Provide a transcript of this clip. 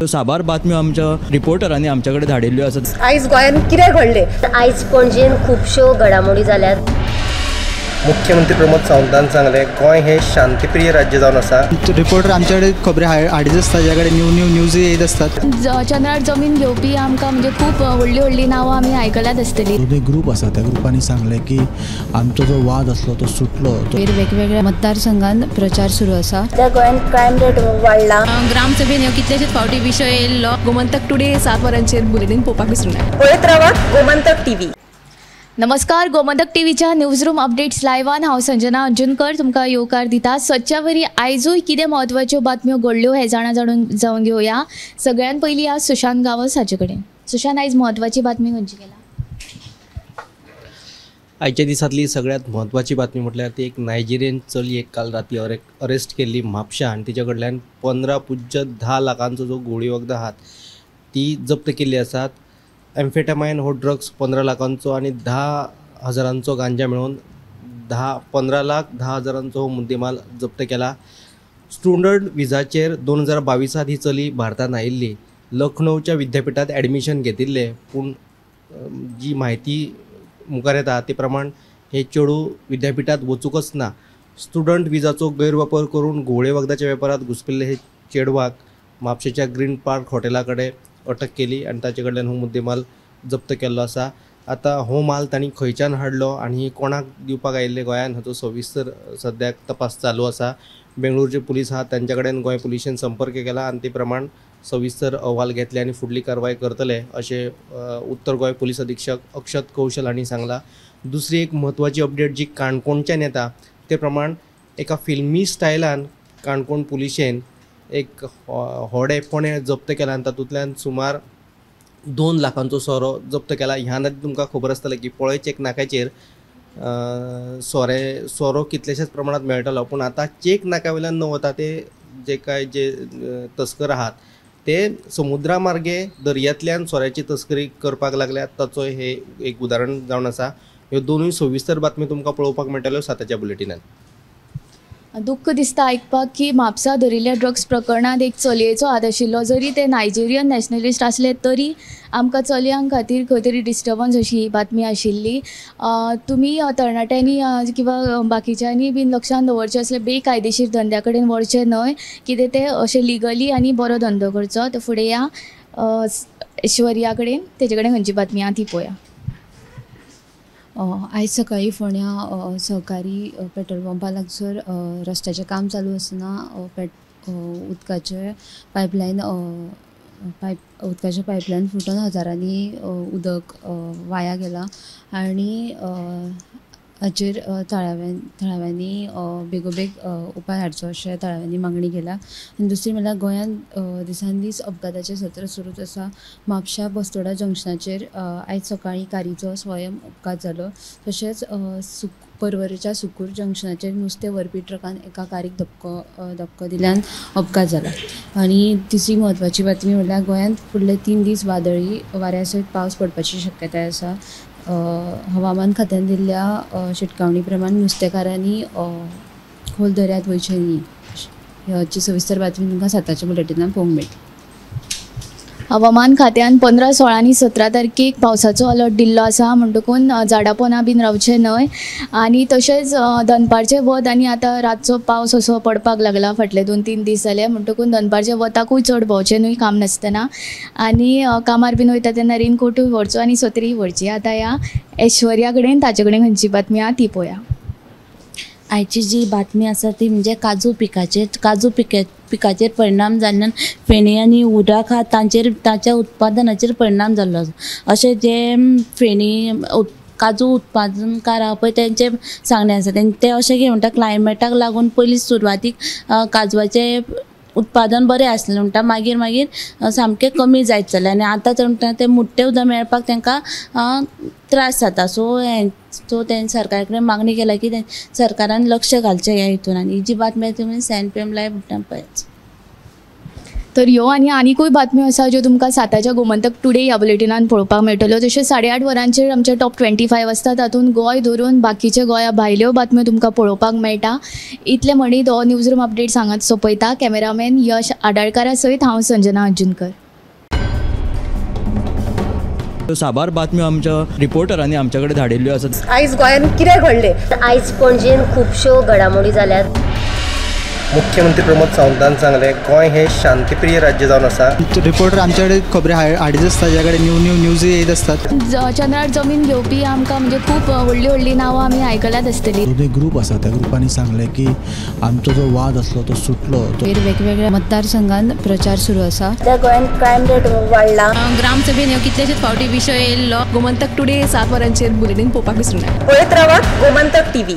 साबार बातम्यो आमच्या रिपोर्टरांनी आमच्या कडेन धाडिल्ल्यो आसात. आयज गोंयांत कितें घडलें, आयज पणजेन खुबश्यो घडामोडी जाल्यात. मुख्यमंत्री प्रमोद सावंतान सांगलें, गोंय हे शांतिप्रिय राज्य जावन आसा. रिपोर्टर आमचे कडेन खबरी हाडीत आसता, ज्या कडेन न्यू न्यू न्यूज येत आसतात. चंद्रार जमीन घेवपी आमकां म्हणजे खूब व्हडली व्हडली नांवां आमी आयकल्यात आसतली. दोनूय ग्रूप आसा, त्या ग्रुपांनी सांगलें की आमचो जो वाद आसलो तो सुटलो. वेगवेगळ्या मतदारसंघान प्रचार सुरू आसा. त्या गोंयांत क्रायम रेट वाडला. ग्रामसभेन ह्यो कितलेशेच फावटी विशय येयल्लो. गोमंतक टुडे 7 वरांचेर बुलेटीन पळोवपाक विसरूं नाका. पळयत रावात गोमंतक टीव्ही. नमस्कार, गोमंतक टीव्हीच्या न्यूज रूम अपडेट्स लायव्हान हांव संजना अंजुनकर तुमकां येवकार दिता. सदच्या वरी आयजूय कितें म्हत्वाच्यो बातम्यो घडल्यो हें जाणा जावन घेवया. सगळ्यात पयलीं आज सुशांत गांवस हाचे कडेन. सुशांत, आयज म्हत्वाची बातमी खंयची केला? आयच्या दिसांतली सगळ्यात म्हत्वाची बातमी म्हटल्यार ती एक नायजेरियन चली एक काल राती अरेस्ट केल्ली म्हापशा आनी तिच्या कडल्यान 15.10 लाखांचो जो गोळी वखदां आहात ती जप्त केल्ली आसात. एम्फेटामायन हो ड्रग्स 15 लाखांचो आनी 10 हजारांचो गांजा मेळून 15 लाख 10 हजारांचो हो मुद्देमाल जप्त केला. स्टुडंट विजाचेर 2022 ही चली भारतांत आयिल्ली. लखनौच्या विद्यापिठांत एडमिशन घेतिल्लें, पूण जी म्हायती मुखार येता ते प्रमाण हे चेडूं विद्यापिठांत वचूंकच ना. स्टुडंट विजाचो गैरवापर करून घुंवळे वखदाच्या वेपारांत घुसपिल्ले हे चेडवाक म्हापशेच्या ग्रीन पार्क हॉटेला कडेन अटक केली आनी ताचे कडल्यान हो मुद्देमाल जप्त केल्लो आसा. आतां हो माल तांणी खंयच्यान हाडलो आनी कोणाक दिवपाक आयिल्ले गोंयान हाचो सविस्तर सद्याक तपास चालू आसा. बेंगळुरूचे पुलीस आहात तांच्या कडेन गोंय पुलिशेन संपर्क केला आनी ते प्रमाण सविस्तर अहवाल घेतले आनी फुडली कारवाय करतले अशें उत्तर गोंय पुलीस अधीक्षक अक्षत कौशल हांणी सांगलां. दुसरी एक म्हत्वाची अपडेट जी काणकोणच्यान येता ते प्रमाण एका फिल्मी स्टायलान काणकोण पुलिशेन एक होडे फोणे जप्त केला आनी तातूंतल्यान सुमार 2 लाखांचो सोरो जप्त केला. ह्या आदी तुमकां खबर आसतलें की पळय चेक नाक्याचेर सोरो कितलेशेच प्रमाणांत मेळटालो, पूण आतां चेक नाक्या वयल्यान न वता ते जे काय जे तस्कर आहात ते समुद्रा मार्गे दर्यांतल्यान सोऱ्याची तस्करी करपाक लागल्यात. ताचो हे एक उदाहरण जावन आसा. ह्यो दोनूय सविस्तर बातमी तुमकां पळोवपाक मेळटल्यो 7च्या बुलेटिनान. दुख्ख दिसता आयकपाक की म्हापसा धरिल्ल्या ड्रग्स प्रकरणांत एक चलयेचो हात आशिल्लो. जरी ते नायजेरियन नॅशनलिस्ट आसले तरी आमकां चलयां खातीर खंय तरी डिस्टर्बन्स अशी ही बातमी आशिल्ली. तुमी तरणाट्यांनी किंवा बाकीच्यांनी बीन लक्षांत दवरचें आसलें, बेकायदेशीर धंद्या कडेन वळचें न्हय, कितें तें अशें लिगली आनी बरो धंदो करचो. तर फुडें या ऐश्वर्या कडेन, तेजे कडेन खंयची बातमी आहा ती पळोवया. आयज सकाळीं फोंड्या सहकारी पेट्रोल पंपा लागसर रस्त्याचें काम चालू आसतना उदकाचें पायपलायन उदकाचें पायपलायन फुटून हजारांनी उदक वाया गेलां आनी हाचेर थळाव्यांनी बेगोबेग उपाय हाडचो अशें थळाव्यांनी मागणी केल्या. आनी दुसरी म्हणल्यार गोंयांत दिसान दीस अपघाताचें सत्र सुरूच आसा. म्हापशा बस्तोडा जंक्शनाचेर आयज सकाळीं कारीचो स्वयं अपघात जालो. तशेंच पर्वरेच्या सुकूर जंक्शनाचेर नुस्तें व्हरपी ट्रकान एका कारीक धपको दिल्यान अपघात जाला. आनी तिसरी म्हत्वाची बातमी म्हणल्यार गोंयांत फुडले 3 दीस वादळी वाऱ्या सयत पावस पडपाची शक्यताय आसा. हवामान खात्यान दिल्ल्या शिटकावणी प्रमाण नुस्तेकारांनी खोल दर्यांत वयचें न्ही. हाची सविस्तर बातमी तुमकां 7च्या बुलेटिनान पळोवंक मेळटली. हवामान खात्यान 15, 16 आनी 17 तारखेक पावसाचो अलर्ट दिल्लो आसा, म्हणटकून झाडापोना बीन रावचें न्हय. आनी तशेंच दनपारचें वत आनी आतां रातचो पावस असो पडपाक लागला फाटले 2-3 दीस जाले, म्हणटकून दनपारच्या वताकूय चड भोंवचें न्हय काम नासतना. आनी कामार बीन वयता तेन्ना रेनकोटूय व्हरचो आनी सत्रीय व्हरची. आतां ह्या ऐश्वर्या कडेन, ताचे कडेन खंयची बातमी आहा ती पळोवया. आयची जी बातमी आसा ती म्हणजे काजू पिकाचेर, काजू पिकाचेर परिणाम जाल्ल्यान फेणी आनी उदक आहा तांचेर, ताच्या उत्पादनाचेर परिणाम जाल्लो आसा. अशें जे फेणी काजू उत्पादनकार आहा पळय तेंचें सांगणें आसा, ते अशें कितें म्हणटा क्लायमेटाक लागून पयलीं सुरवातीक काजवाचें उत्पादन बरें आसलें म्हणटा, मागीर मागीर सामकें कमी जायत चल्लें आनी आतां ते म्हणटा ते मुट्टे उदक मेळपाक तांकां त्रास जाता. सो सो तें सरकारा कडेन मागणी केल्या की सरकारान लक्ष घालचें ह्या हितून. आनी ही जी बातमी आसा ती 7 PM live म्हणटा पळयात. तर ह्यो आनी आनिकूय बातम्यो आसा ज्यो तुमकां 7च्या गोमंतक टुडे ह्या बुलेटिनान पळोवपाक मेळटल्यो. तशेंच 8:30 वरांचेर आमचे टॉप 25 आसता, तातूंत गोंय धरून बाकीचे गोंया भायल्यो बातम्यो तुमकां पळोवपाक मेळटा. इतलें म्हणीत हो न्यूज रूम अपडेट सांगत सोंपयता. कॅमेरामॅन यश आडाळकारा सयत हांव संजना अंजुनकर. साबार बातम्यो आमच्या रिपोर्टरांनी आमच्या कडेन धाडिल्ल्यो आसात. आयज गोंयांत कितें घडलें? आयज पणजेन खुबश्यो घडामोडी जाल्यात. मुख्यमंत्री प्रमोद सावंतान सांगलें, गोंय हे शांतीप्रिय राज्य जावन आसा. रिपोर्टर आमच्या कडेन खबरी हाडीत आसता, ज्या कडेन न्यू न्यू न्यूज येत आसतात. चंद्रार जमीन घेवपी आमकां म्हणजे खूब व्हडली व्हडली नांवां आमी आयकल्यात आसतली. दोनूय ग्रूप आसा त्या ग्रुपांनी सांगलें की आमचो जो वाद आसलो तो सुटलो. वेगवेगळ्या मतदारसंघान प्रचार सुरू आसा. सध्या गोंयांत क्रायम रेट वाडला. ग्रामसभेन ह्यो कितलेशेच फावटी विशय येयल्लो. गोमंतक टुडे 7 वरांचेर बुलेटीन पळोवपाक विसरूं नाका. पळयत रावात गोमंतक टीव्ही.